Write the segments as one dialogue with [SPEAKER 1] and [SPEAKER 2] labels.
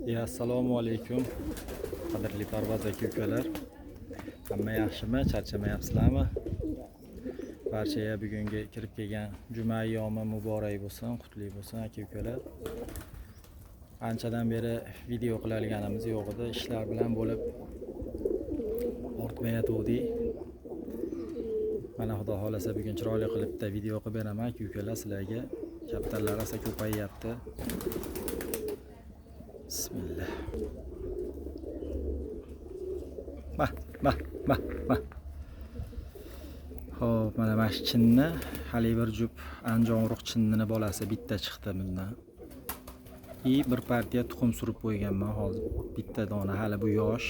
[SPEAKER 1] Ya assalomu alaykum qadrli parvoz aka ukalar, hamma yaxshimi, charchamayapsizlarmi? Barchaga bugungi kirib kelgan juma ayyomi muborak bo'lsin, qutli bo'lsin aka ukalar. Anchadan beri video qilayotganimiz yo'q edi, ishlar bilan bo'lib ortmayotgandik. Mana xudo xolasa bugun chiroyli qilib bitta video qilib beraman aka ukalar sizlarga. Kaptarlar rosa ko'payyapti. Bismillah. Mah, mah, mah, mah. Xo'p, mana mana shu chinni hali bir jup andijon urug' chinnini bolasi bitta chiqdi bundan. I bir partiya tuxum surib qo'yganman hozir. Bitta dona hali bu yosh.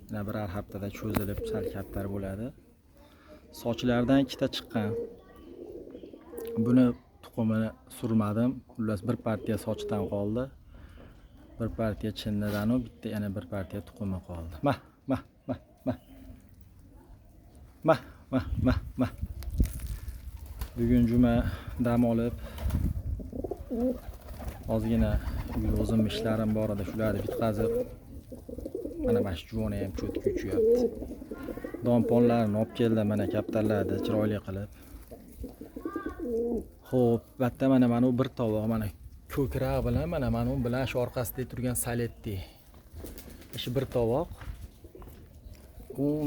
[SPEAKER 1] Yana birar haftada cho'zilib sal kaptar bo'ladi. Sochlardan ikkita chiqqan. Buni tuxumini surmadim. Xullas bir partiya sochdan qoldi. Bir partiya chinnidan u bitta yana bir partiya tuxumi qoldi. Mah, mah, mah, mah. Mah, mah, mah, mah. Bugun juma dam olib ozgina o'zim ishlarim bor edi, shularni bitkazib mana shu juvona ham cho'tga uchyapti. Domponlarni olib keldim mana kaptarlarni chiroyli qilib. Xo'p, bitta mana u bir tovoq mana ko'krak bilan mana u bilan shu orqasida turgan saletti. Shu bir tovoq.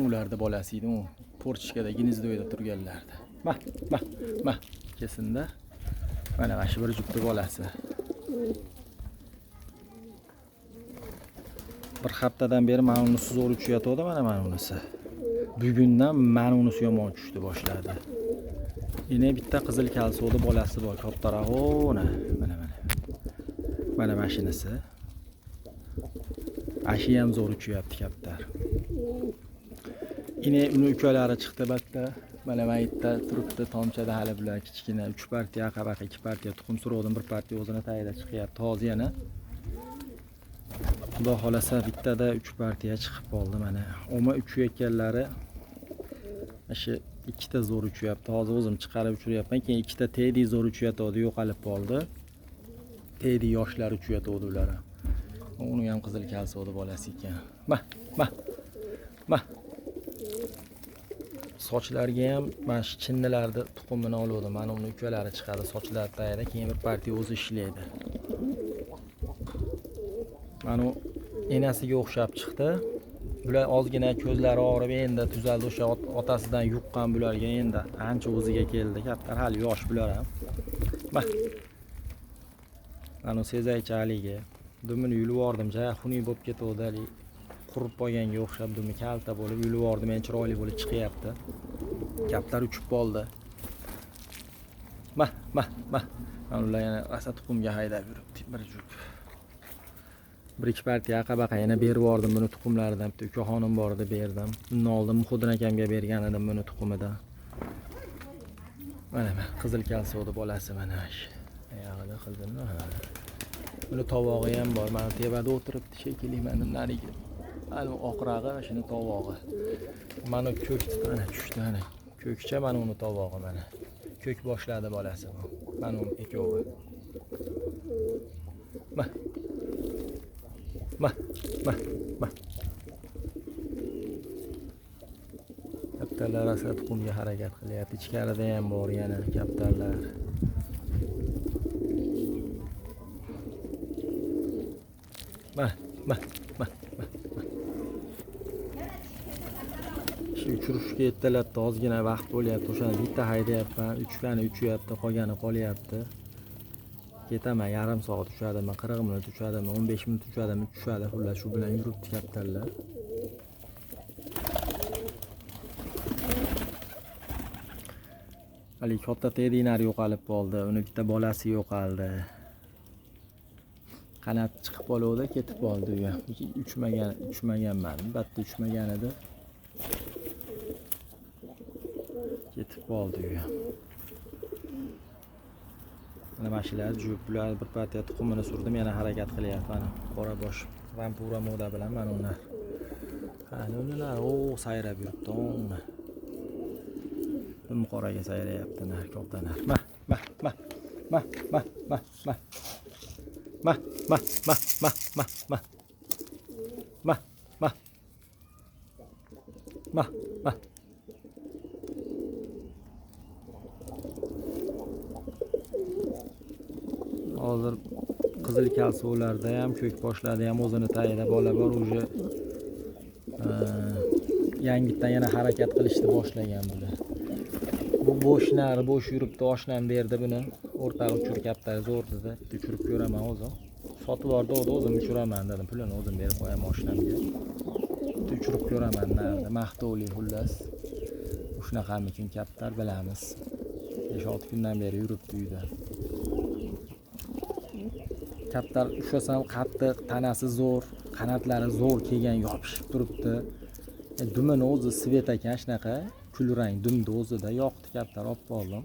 [SPEAKER 1] Ularni bolasi edi, u portichkada gnezdoyda turganlardi. Mah, mah, mah kesinda. Mana shu bir jufti bolasi. Bir haftadan beri mana unisi zo'r uchayotgandi, mana unisi. Bugundan mana unisi yomon tushdi boshladi. Yana bitta qizil kalsovni bolasi bor, kattaroq, mana mana. Mana mashinasi. Ashi ham zo'r uchyapti kaptar. Yine uni ukalari chiqdi bitta. Mana mayitda turibdi tomchada hali bular kichkina 3 partiya, qabaqa 2 partiya tuxum suruvdim, bir partiya o'zini tagida chiqyapti. Hozir yana Xudo xolasa bittada 3 partiya chiqib qoldi mana. Oma uchayotganlari shu ikkita zo'r uchyapti. Hozir o'zim chiqarib uchiryapman. Keyin ikkita Teddy zo'r uchayotgandi, yo'qolib qoldi. Teddy yoshlar uchayotgandi ular. Uni ham qizil kalsovni bolasi ekan. Mah, mah. Mah. Sochlarga ham mana shu chinnilarni tuxumini oluvdim. Mana uni ukalari chiqadi sochlar tagida, keyin bir partiya o'zi ishlaydi. Mana u enasiga o'xshab chiqdi. Bular ozgina ko'zlari og'rib endi tuzaldi, o'sha otasidan yuqqan bularga endi ancha o'ziga keldi. Kaptar hali yosh bular ham. Mah. Mana sezaychaligi. Dumini yulib yubordim, ja xunuk bo'lib ketdi, hali qurib qolganga o'xshab dumi kalta bo'lib yulib yubordim, endi chiroyli bo'lib chiqyapti. Kaptar uchib qoldi. Mah, mah, mah. Mana ular yana rosa tuxumga haydab yuribdi bir jup. Bir ikki partiya aqabaqa yana berib yubordim buni tuxumlaridan. Bitta ukaxonim bor edi, berdim. Undan oldin Muhiddin akamga bergan edim buni tuxumidan. Mana qizil kalsovni bolasi mana shu. Oyog'ida qizilmi? Buni tovog'i ham bor. Mana tepada o'tiribdi shekilli, mana narigi. Mana oqrog'i, shuni tovog'i. Mana ko'k mana tushdi mana. Ko'kcha mana uni tovog'i mana. Ko'k boshladi bolasi bu. Mana uni ikkovi. Mah. Mah, mah, mah. Kaptarlar rosa tuxumga harakat qilyapti. Ichkarida ham bor yana kaptarlar. Mah, mah, mah, mah. Shu uchirishga ertalabda ozgina vaqt bo'lyapti. O'shani bitta haydayapman, uchgani uchyapti, qolgani qolyapti. Ketaman, yarim soat uchadimi, 40 minut uchadimi, 15 minut uchadimi, tushadi. Xullas shu bilan yuribdi kaptarlar. Hali katta Teddylar yo'qolib qoldi. Uni bitta bolasi yo'qoldi. Qanot chiqib qoluvdi, ketib qoldi u ham. Uchmaganman, bitta uchmagan edi. Ketib qoldi u ham. Mana mashinlar jup, bular bir partiya tuxumini surdim, yana harakat qilyapti. Mana qora bosh rampura moda bilan mana ular. Qani ular, o sayrab yuribdi, uni. Dum qoraga sayrayapti, nar katta nar. Mah, mah, mah. Mah, mah, mah, mah. Ma ma ma ma ma ma ma ma ma ma. Hozir qizil kalsovlarda ham, ko'k boshlarda ham o'zini tagida bola bor, уже yangitdan yana harakat qilishni boshlagan bular. Bu bo'sh nari bo'sh yuribdi, oshnam berdi buni. O'rtog'i uchur kaptar zo'r dedi. Bitta uchirib ko'raman o'zim. Sotib yubordi, o'zim uchiraman dedim. Pulini o'zim berib qo'yaman oshnamga. Bitta uchirib ko'raman narida, maqtovli xullas. Shunaqamikin kaptar bilamiz. 5-6 kundan beri yuribdi uyda. Kaptar ushlasam qattiq, tanasi zo'r, qanatlari zo'r kelgan, yopishib turibdi. Dumini o'zi svet ekan, shunaqa kulrang dumni o'zida yoqdi kaptar, olib qoldim.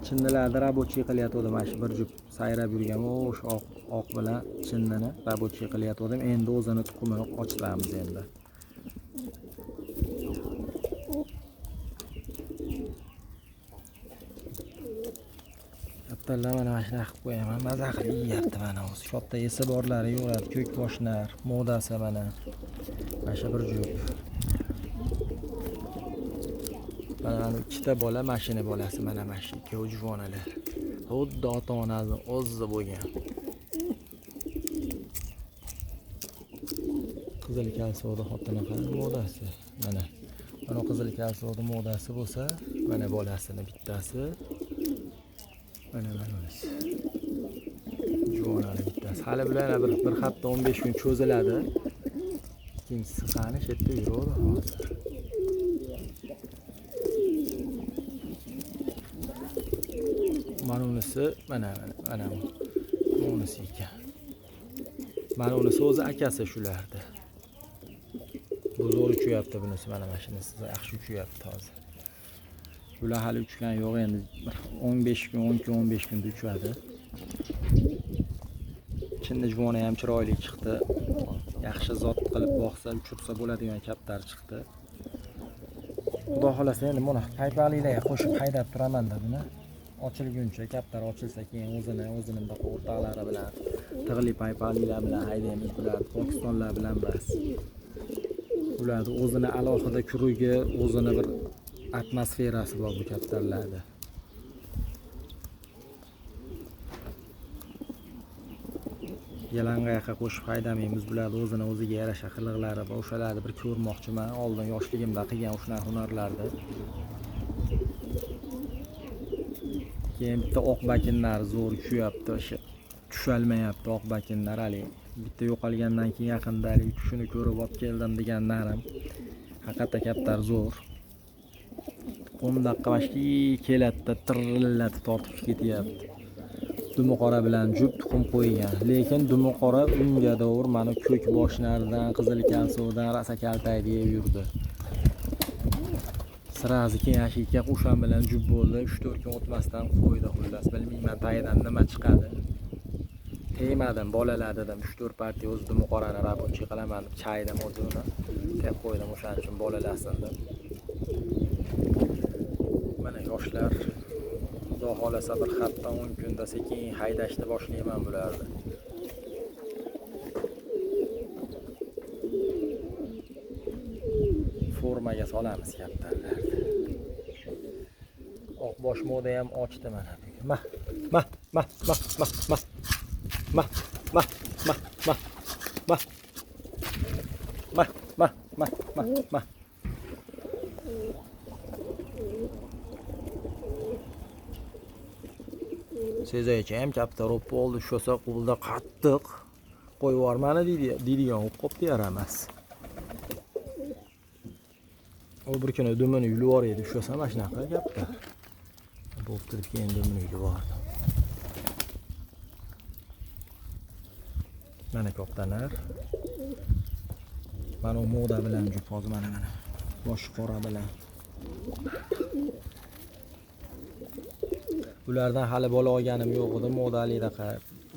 [SPEAKER 1] Chinnilarni rabochiy qilyotgandim, mana shu bir jup sayrab yurgan o'sha oq bilan chinnini rabochiy qilyotgandim. Endi o'zini tuxumini ochtiramiz endi. Kaptarlar mana shunaqa qilib qo'yaman, maza qilib yeyapti mana o'zi. Katta esi borlari yo'qadi, ko'k boshlar, modasi mana. Mana shu bir jup. Mana ikkita bola, mashina bolasi mana mana shu ikkovi juvonalar. Xuddi ota-onasi o'zi bo'lgan. Qizil kalsovda xotini qani modasi. Mana. Mana qizil kalsovda modasi bo'lsa, mana bolasini bittasi. Mana unisi. Juvonani bittasi. Hali bular yana bir hafta 15 kun cho'ziladi. Ikkinchisi qani shu yerda yuradi hozir. Mana unisi, mana mana unisi ekan. Mana unisi o'zi akasi shulardi. Bu zo'r uchyapti bunisi, mana mashinasi yaxshi uchyapti hozir. Bular hali uchgan yo'q endi 15 kun, 10 kun, 15 kunda uchadi. Chinni juvona ham chiroyli chiqdi. Yaxshi zot qilib boqsa, uchirsa bo'ladigan kaptar chiqdi. Xudo xolasa endi buni paypalilarga qo'shib haydab turaman-da buni. Ochilguncha kaptar ochilsa keyin o'zini bundaqa o'rtoqlari bilan, tig'li paypalilar bilan haydaymiz bular, Pokistonlar bilan bas. Ularni o'zini alohida kurugi, o'zini bir atmosferasi bor bu kaptarlarda. Yalang'oyoqqa qo'shib haydamaymiz, bularni o'zini o'ziga yarasha qiliqlari bor. O'shalarni bir ko'rmoqchiman. Oldin yoshligimda qilgan shunaqa hunarlarni. Keyin bitta oq bakinlar zo'r uchyapti, o'sha tushalmayapti oq bakinlar hali. Bitta yo'qolgandan keyin yaqinda hali shuni ko'rib olib keldim degan narim. Haqiqatda kaptar zo'r. 10 daqiqa vaqtki keladida tirillatib tortib ketyapti. Dumi qora bilan jup tuxum qo'ygan. Lekin dumi qora unga davr mana ko'k boshlaridan, qizil kalsovdan rosa kaltaydi yeb yurdi. Sirazi keyin ashikka o'shan bilan jup bo'ldi. 3-4 kun o'tmasdan qo'ydi xullas. Bilmayman tagidan nima chiqadi. Tegmadim, bolalar dedim. 3-4 partiya o'z dumi qorani rabochiy qilaman deb chaydim o'zini. Deb qo'ydim o'shaning uchun bolalasin deb. Mana yoshlar Xudo xolasa bir hafta 10 kunda sekin haydashni boshlayman bularni. Formaga solamiz kaptarlarni. Oq bosh moda ham ochdi mana bugun. Ma ma ma ma ma ma ma ma ma ma ma ma ma ma ma ma. Sezaychi ham kaptar o'p bo'ldi, ushlasa qo'lda qattiq qo'yib yubormani deydigan o'q qopti yaramas. U bir kuni dumini yulib yubordi, ushlasa mana shunaqa kaptar. Bo'pti deb keyin dumini yulib yubordim. Mana koptalar. Mana u moda bilan jup hozir mana mana. Boshi qora bilan. Ulardan hali bola olganim yo'q edi. Modalidaqa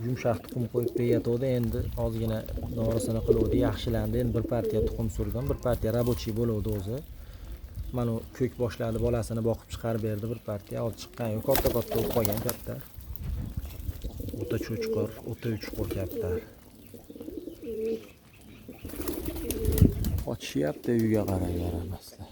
[SPEAKER 1] yumshoq tuxum qo'yib berayotgandi. Endi ozgina dorisini qiluvdi, yaxshilandi. Endi bir partiya tuxum surdim, bir partiya rabochiy bo'luvdi o'zi. Mana u ko'k boshlarni bolasini boqib chiqarib berdi bir partiya. Hozir chiqqan yo'q, katta-katta bo'lib qolgan kaptar. O'ta cho'chqur, o'ta uchqur kaptar. Qochishyapti uyga qarang yaramaslar.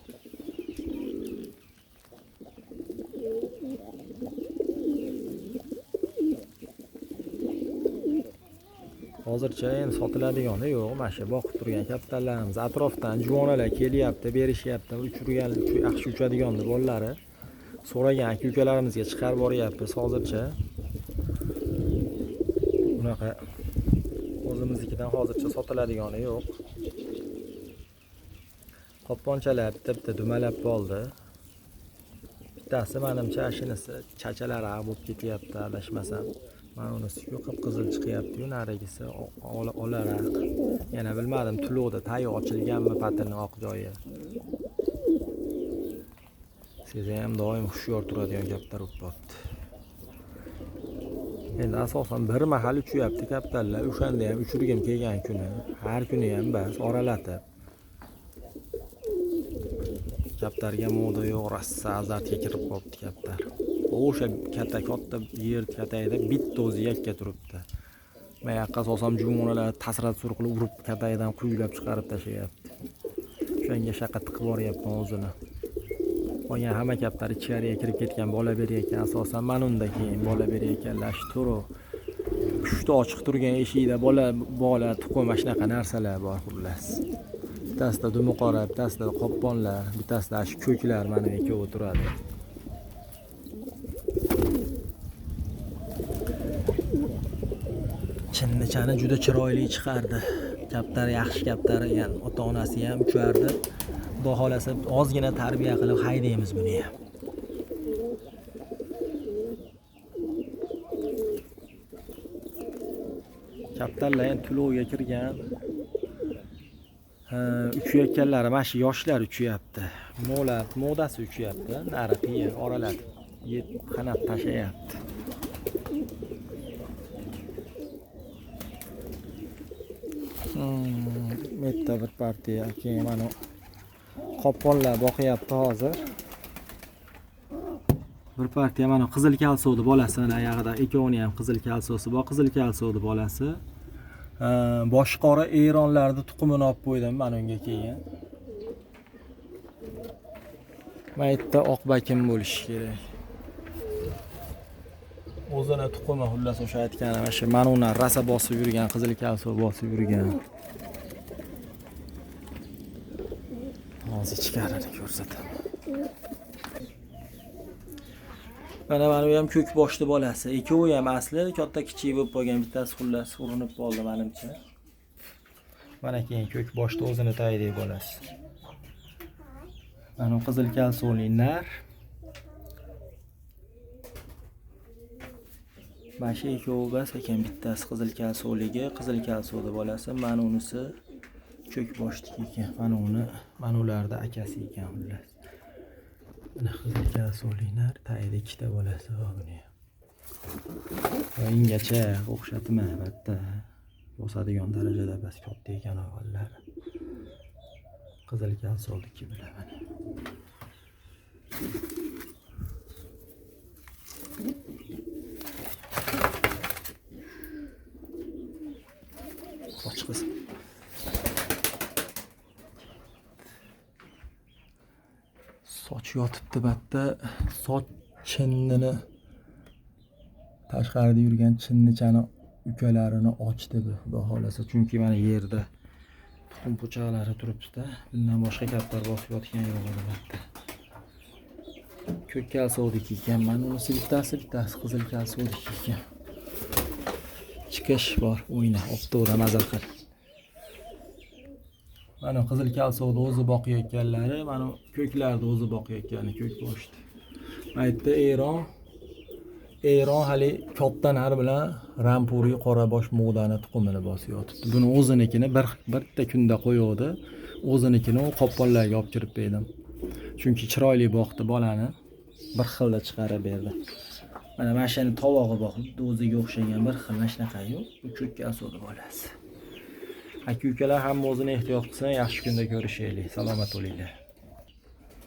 [SPEAKER 1] Hozircha endi sotiladigani yo'q. Mana shu boqib turgan kaptarlarimiz atrofdan juvonalar kelyapti, berishyapti. Uchirgan, yaxshi uchadigan bolalari so'ragan aka-ukalarimizga chiqarib boryapmiz hozircha. Bunaqa o'zimiznikidan hozircha sotiladigani yo'q. Qopqonchalar bitta-bitta dumalab qoldi. Bittasi menimcha shinisi chachalari bo'lib ketyapti, adashmasam. Mana unisi qip-qizil chiqyapti-yu, narigisi olaraq. Yana bilmadim, tuluqda tayi ochilganmi patilning oq joyi. Seza ham doim hushyor turadigan kaptar bo'lib qolibdi. Endi asosan bir mahal uchyapti kaptarlar. O'shanda ham uchirgim kelgan kuni, har kuni ham bas oralatib. Kaptarga moda yo'q, rossa azartga kirib qolibdi kaptar. O'sha katta yer katayida bitta o'zi yakka turibdi. Men yoqqa solsam jumbonalar tasrat sur qilib urib katayidan quyilab chiqarib tashlayapti. O'shanga shaqa tiqib boryapman o'zini. Qolgan hamma kaptar ichkariga kirib ketgan, bola berayotgan asosan mana unda keyin bola berayotganlar shu turu. Pushti ochiq turgan eshikda bola tuxum mana shunaqa narsalar bor xullas. Bittasida dumi qora, bittasida qopqonlar, bittasida shu ko'klar mana ikkovi turadi. Chinnichani juda chiroyli chiqardi. Kaptar yaxshi kaptar ekan, ota-onasi ham uchardi. Xudo xolasa ozgina tarbiya qilib haydaymiz buni ham. Kaptarlar endi to'lovga kirgan. Uchayotganlari mana shu yoshlar uchyapti. Modasi uchyapti, nari qiyin oralatib qanat tashlayapti. Bitta bir partiya keyin mana qopqonlar boqyapti hozir. Bir partiya mana qizil kalsovni bolasi mana oyog'ida ikkovini ham qizil kalsosi bor, qizil kalsovni bolasi. Boshqora Eronlarni tuxumini olib qo'ydim mana unga keyin. Mana yerda oqbakim bo'lishi kerak. O'zini tuxumi xullas o'sha aytganim mana shu mana uni rasa bosib yurgan, qizil kalsov bosib yurgan. Hozir ichkarini ko'rsataman. Mana bu ham ko'k boshli bolasi. Ikkovi ham asli katta kichik bo'lib qolgan, bittasi xullas urinib qoldi menimcha. Mana keyin ko'k boshli o'zini tayidagi bolasi. Mana bu qizil kalsovli nar. Mana shu ikkovi bas ekan, bittasi qizil kalsovligi, qizil kalsovli bolasi, mana unisi ko'k boshligi ekan. Mana uni, mana ularda akasi ekan xullas. Mana qizil kalsovli nar, tayida ikkita bolasi bor buni ham. Ingacha o'xshatma albatta. Bosadigan darajada bas katta ekan avvallari. Qizil kalsovliki bular mana. Qoch qizim. Soch yotibdi batta, soch chinnini tashqarida yurgan chinnichani ukalarini ochdi bu, xudo xolasa, chunki mana yerda tuxum po'chaqlari turibdi-da. Bundan boshqa kaptar bosib yotgan yo'q albatta. Ko'k kalsovniki ekan, mana unisi bittasi, bittasi qizil kalsovniki ekan. Chiqish bor, o'yna, obto'da maza qil. Mana qizil kalsovni o'zi boqayotganlari, mana ko'klarni o'zi boqayotgani, ko'k boshdi. Mana yerda Eron hali katta nar bilan rampuri qorabosh mo'dani tuxumini bosib yotibdi. Buni o'zinikini bitta kunda qo'yuvdi. O'zinikini u qopqonlarga olib kirib berdim. Chunki chiroyli boqdi bolani. Bir xilda chiqarib berdi. Mana shuni tovog'i bor, xuddi o'ziga o'xshagan bir xil mana shunaqa yo'q. Bu ko'k kalsovni bolasi. Aka ukalar hamma o'zini ehtiyot qilsin, yaxshi kunda ko'rishaylik. Salomat bo'linglar.